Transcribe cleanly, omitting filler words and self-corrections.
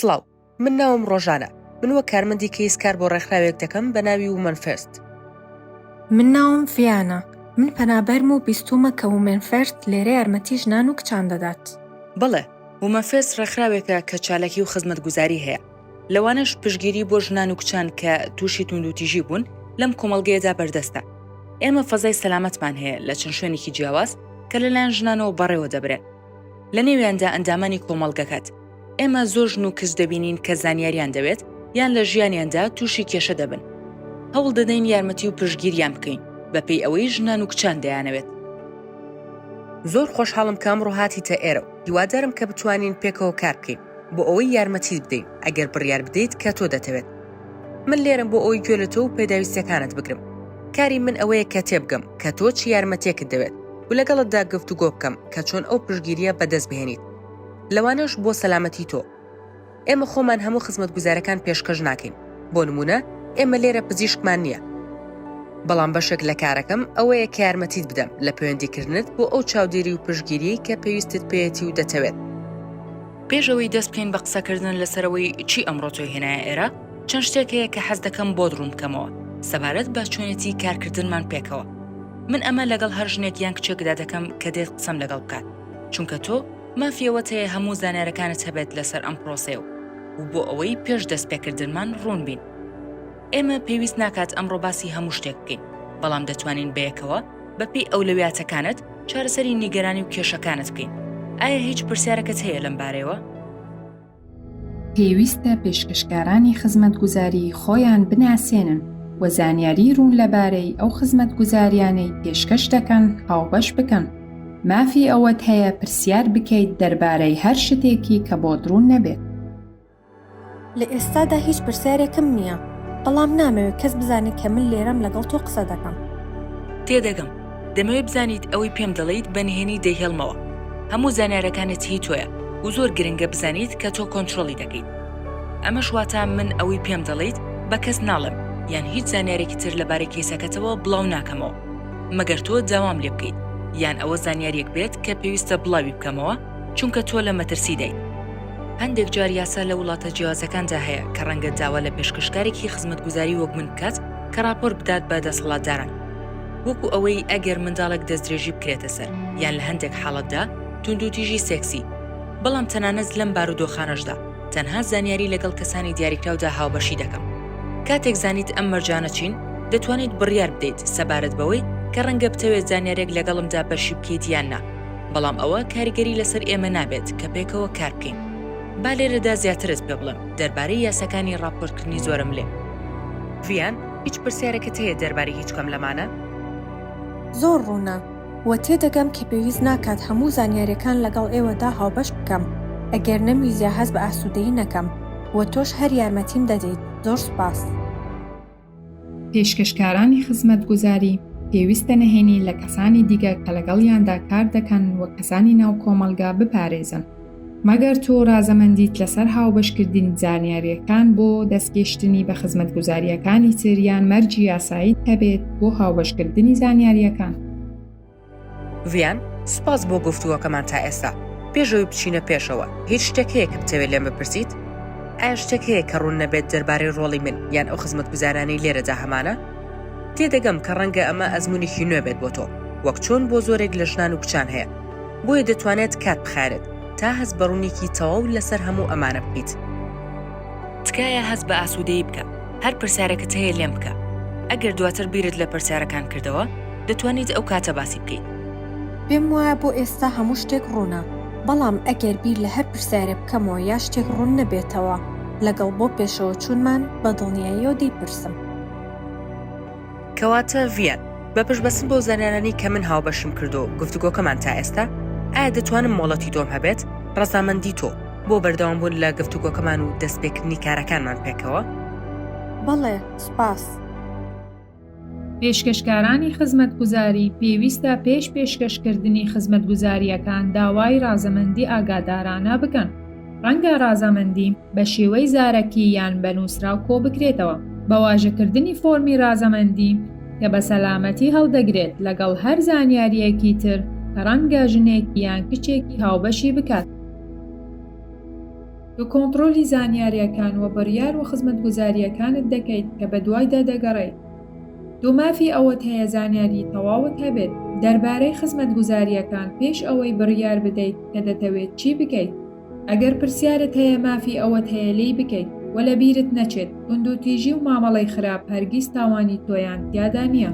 سڵاو، من ناوم ڕۆژانە، من وەک کارمەندی کەیس کار بۆ ڕێکخراوێک دەکەم بە ناوی وومەن فێرست. من ناوم ڤیانە، من پەنابەرم و بیستوومە کە وومێن فێرست لێرە یارمەتی ژنان و کچان دەدات. بەڵێ، وومەن فێرست ڕێکخراوێکە کە چالاکی و خزمەتگوزاری هەیە، لەوانەش پشتگیری بۆ ژنان و کچان کە تووشی توندوتیژی بوون لەم کۆمەڵگەیەدا بەردەستە. ئێمە فەزای سەلامەتمان هەیە لە چەند شوێنێکی جیاواز کە لەلایەن ژنانەوە بەڕێوە دەبرێن. لە نێویاندا ئەندامانی کۆمەڵگەکەت. ئێمە زۆر ژن و کچ دەبینین کە زانیاریان دەوێت یان لە ژیانیاندا تووشی کێشە دەبن. هەوڵ دەدەین یارمەتی و پشتگیریان بکەین بەپێی ئەوەی ژنان و کچان دەیانەوێت. زۆر خۆشحاڵم کە ئەمڕۆ هاتیتە ئێرە و هیوادارم کە بتوانین پێکەوە کار بکەین بۆ ئەوەی یارمەتیت بدەین ئەگەر بڕیار بدەیت کە تۆ دەتەوێت. من لێرەم بۆ ئەوەی گوێ لە تۆ و پێداویستیەکانت بگرم. کاری من ئەوەیە کە تێبگەم کە تۆ چ یارمەتیەکت دەوێت و لەگەڵتدا گفتوگۆ بکەم کە چۆن ئەو پشتگیریە بەدەست بهێنیت. لەوانەش بۆ سەلامەتی تۆ. ئێمە خۆمان هەموو خزمەتگوزارەکان پێشکەش ناکەین، بۆ نموونە ئێمە لێرە پزیشکمان نییە. بەڵام بەشێک لە کارەکەم ئەوەیە کە یارمەتیت بدەم لە پەیوەندیکردنت بۆ ئەو چاودێری و پشتگیرییەی کە پێویستت پێیەتی و دەتەوێت. پێش ئەوەی دەست بکەین بە قسەکردن لەسەر ئەوەی چی ئەمڕۆ تۆی هێنایە ئێرە، چەند شتێک هەیە کە حەز دەکەم بۆت ڕوون بکەمەوە سەبارەت بە چۆنێتی کارکردنمان پێکەوە. من ئەمە لەگەڵ هەر ژنێک یان کچێکدا دەکەم کە دێت قسەم لەگەڵ بکات، چونکە تۆ مافی ئەوەت هەیە هەموو زانیارەکانت هەبێت لەسەر ئەم پرۆسەیە و و بۆ ئەوەی پێش دەستپێکردنمان ڕوون بین. ئێمە پێویست ناکات ئەمڕۆ باسی هەموو شتێک بکەین، بەڵام دەتوانین بەیەکەوە بەپێی ئەولەویاتەکانت چارەسەری نیگەرانی و کێشەکانت بکەین. ئایا هیچ پرسیارەکت هەیە لەم بارەیەوە؟ پێویستە پێشکەشکارانی خزمەتگوزاری خۆیان بناسێنن و زانیاری ڕوون لەبارەی ئەو خزمەتگوزاریانەی پێشکەش دەکەن هاوبەش بکەن. مافی ئەوەت هەیە پرسیار بکەیت دەربارەی هەر شتێکی کە بۆت ڕوون نەبێت. لە ئێستادا هیچ پرسیارێکم نییە، بەڵام نامەوێت کەس بزانێت کە من لێرەم لەگەڵ تۆ قسە دەکەم. تێدەگەم. دەمەوێت بزانیت ئەوەی پێم دەڵێیت بە نهێنی دەیهێڵمەوە. هەموو زانیارەکانت هی تۆیە و زۆر گرنگە بزانیت کە تۆ کۆنترۆڵی دەکەیت. ئەمەش واتە من ئەوەی پێم دەڵێیت بە کەس ناڵێم یان هیچ زانیارێکی تر لەبارەی کەیسەکەتەوە بڵاو ناکەمەوە مەگەر تۆ داوام لێ بکەیت یان ئەوە زانیاریەک بێت کە پێویستە بڵاوی بکەمەوە چونکە تۆ لە مەترسیدایت. هەندێک جار یاسا لە وڵاتە جیاوازەکاندا هەیە کە ڕەنگە داوا لە پێشکەشکارێکی خزمەتگوزاری وەک من بکات کە ڕاپۆرت بدات بە دەسەڵاتداران وەکو ئەوەی ئەگەر منداڵێک دەستدرێژی بکرێتە سەر یان لە هەندێک حاڵەتدا توندوتیژی سێکسی، بەڵام تەنانەت لەم بارودۆخانەشدا تەنها زانیاری لەگەڵ کەسانی دیاریکراودا هاوبەشی دەکەم. کاتێک زانیت ئەم مەرجانە چین، دەتوانیت بڕیار بدەیت سەبارەت بەوەی کە ڕەنگە بتەوێت زانیارییەک لەگەڵمدا بەشی بکەیت یان نا، بەڵام ئەوە کاریگەری لەسەر ئێمە نابێت کە پێکەوە کار بکەین. با لێرەدا زیاترت پێ بڵێم دەربارەی یاساکانی ڕاپۆرتکردنی زۆرەملێ. ڤیان، هیچ پرسیارێکت هەیە دەربارەی هیچ کام لەمانە؟ زۆر ڕوونە، وە تێدەگەم کە پێویست ناکات هەموو زانیاریەکان لەگەڵ ئێوەدا هاوبەش بکەم ئەگەر نەمویست یا هەست بە ئاسوودەیی نەکەم، وە تۆش هەر یارمەتیم دەدەیت، زۆر سوپاس. پێشکەشکارانی خزمەتگوزاری پێویستە نهێنی لە کەسانی دیکە کە لەگەڵیاندا کار دەکەن و کەسانی ناو کۆمەڵگا بپارێزن. مەگەر تۆ ڕازەمەندیت لەسەر هاوبەشکردنی زانیارییەکان بۆ دەستگەیشتنی بە خزمەتگوزارییەکانی تر یان مەرجی یاساییت هەبێت بۆ هاوبەشکردنی زانیارییەکان. ڤیان، سوپاس بۆ گفتوگۆکەمان تا ئێستا. پێش ئەوەی بچینە پێشەوە، هیچ شتێک هەیە کە بتەوێت لێم بپرسیت؟ ئایا شتێک هەیە کە ڕوون نەبێت دەربارەی ڕۆڵی من یان ئەو خزمەتگوزارانەی لێرەدا هەمانە؟ تێدەگەم کە ڕەنگە ئەمە ئەزموونێکی نوێ بێت بۆ تۆ، وەک چۆن بۆ زۆرێک لە ژنان و کچان هەیە. بۆیە دەتوانێت کات بخایەنێت تا هەست بە ڕوونیکی تەواو لەسەر هەموو ئەمانە بکەیت. تکایە هەست بە ئاسوودەیی بکە، هەر پرسیارێکت هەیە لێم بکە. ئەگەر دواتر بیرت لە پرسیارەکان کردەوە، دەتوانیت ئەو کاتە باسی بکەیت. پێم وایە بۆ ئێستا هەموو شتێک ڕوونە، بەڵام ئەگەر بیر لە هەر پرسیارێ بکەمەوە یا شتێک ڕوون نەبێتەوە لەگەڵ بۆ پێشەوە چوونمان، بە دڵنیاییەوە دەیپرسم. کەواتە ڤیان، بە پشتبەستن بەو زانیارانەی کە من هاوبەشیم کردووە و گفتوگۆکەمان تا ئێستا، ئایا دەتوانم مۆڵەتی تۆم هەبێت، ڕەزامەندی تۆ، بۆ بەردەوامبوون لە گفتوگۆکەمان و دەستپێکردنی کارەکانمان پێکەوە؟ بەڵێ، سوپاس. پێشکەشکارانی خزمەتگوزاری پێویستە پێش پێشکەشکردنی خزمەتگوزارییەکان داوای ڕازەمەندی ئاگادارانە بکەن. ڕەنگە ڕازەمەندی بە شێوەی زارەکی یان بە نووسراو کۆبکرێتەوە، بە واژەکردنی فۆرمی ڕازەمەندی کە بە سەلامەتی هەڵدەگرێت لەگەڵ هەر زانیارییەکی تر کە ڕەنگە ژنێک یان کچێکی هاوبەشی بکات. تۆ کۆنتڕۆلی زانیارییەکان و بڕیار و خزمەتگوزارییەکانت دەکەیت کە بەدوایدا دەگەڕێیت. تۆ مافی ئەوەت هەیە زانیاری تەواوت هەبێت دەربارەی خزمەتگوزارییەکان پێش ئەوەی بڕیار بدەیت کە دەتەوێت چی بکەیت. ئەگەر پرسیارت هەیە مافی ئەوەت هەیە لێی بکەیت و لەبیرت نەچێت توندوتیژی و مامەڵەی خراپ هەرگیز تاوانی تۆیان تیادا نییە.